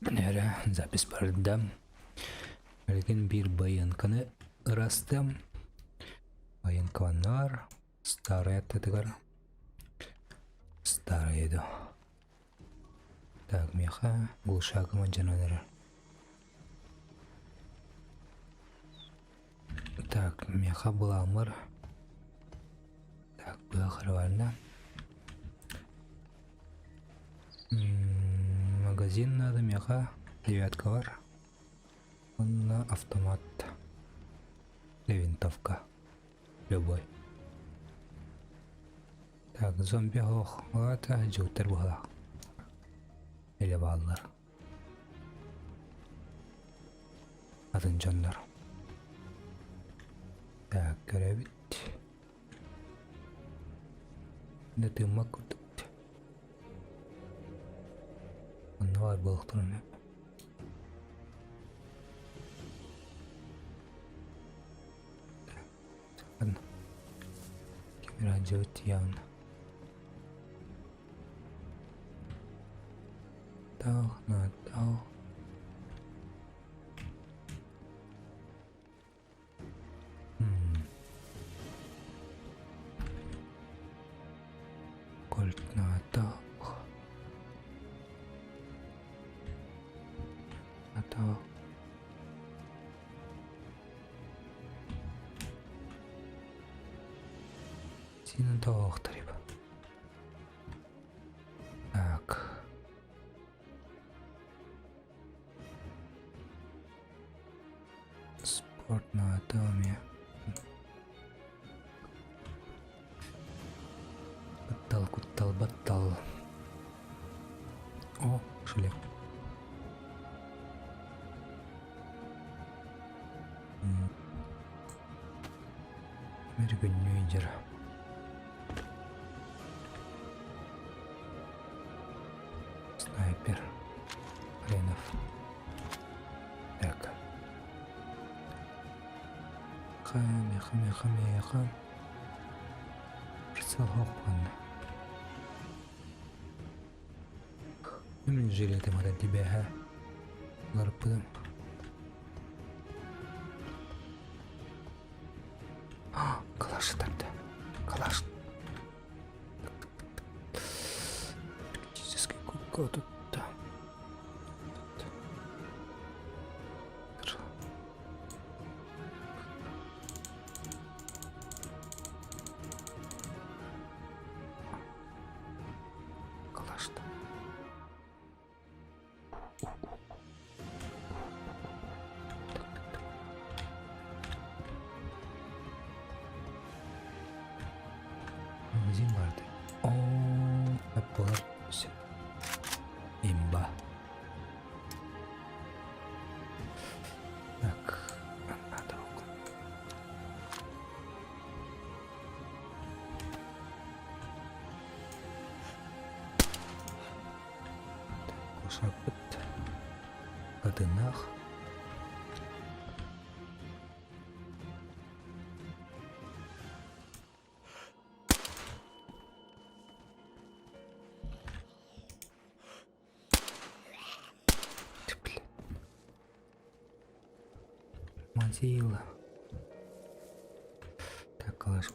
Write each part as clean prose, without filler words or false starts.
Эрэ запись барда. Билигин биир байыанканы ырастым. Байыанкаланнар старый аттытыгар старый иду. Так, миэхэ глушагым дьонон эрэр. Так, миэхэ былааммар так, быа харабарна. Магазин надо миэхэ девятка бар. Онно автомат винтовка любой. Так, зомби оһох аата дьууттар быһалаах. Илэ бааллар. Атын дьоннор. Так, көрөбүт. Да тыыммат курдук. Онно баар буолуохтарын Ладно. Камера делать явно. Тах на тах. Кольт на тах. На тах. Синен тоохтар Так. Спорт на доме. Куттал, куттал, баттал. О, шлем. Мергүннүйдер. Снайпер. Хренов. Так. Меха, меха, меха. Прицел хоппанна. Мин жилетим от тебя, Ларпыдым. Калаш тарда. Калаш. Практически кукка тут. Калашта. Магазин барды. О, Apple Имба. Так, надо Кушаппыт атынах. Блин. Мазила. Так, калаш.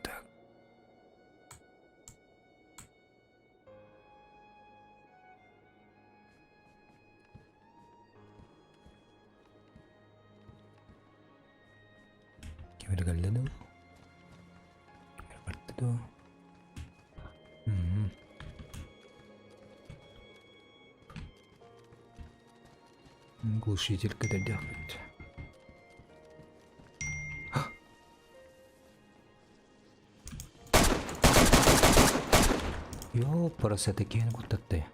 Так. Ким эрэ кэллэ дуу? Ким эрэ барда дуу? Глушитель кэтэрдиэхпит. Ёпарасоте киһини куттатты.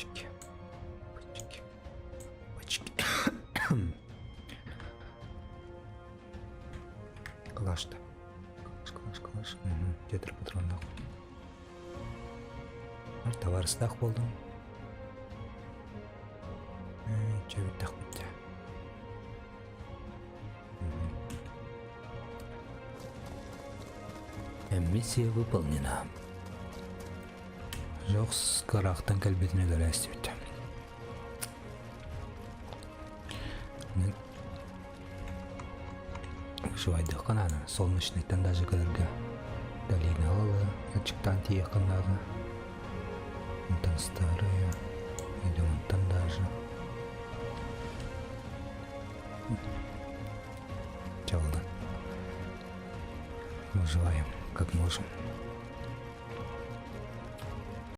Пачки. Пачки. Пачки. Калаш-то. Калаш, калаш, калаш. Угу. Тетр патроннаах. Табаарыстаах буолдум. Чэ бүттэхпит дьэ. Миссия выполнена. Жоқ ыраахтан кэлбитин өлөрөөстүбүт. Выживайдыахха наада. Солнечныйтан даже кэлэргэ долина ылы, аччыктаан тиийиэххэ наада. Онтон старая, или онтон даже. Чалдан. Выживаем, как можем.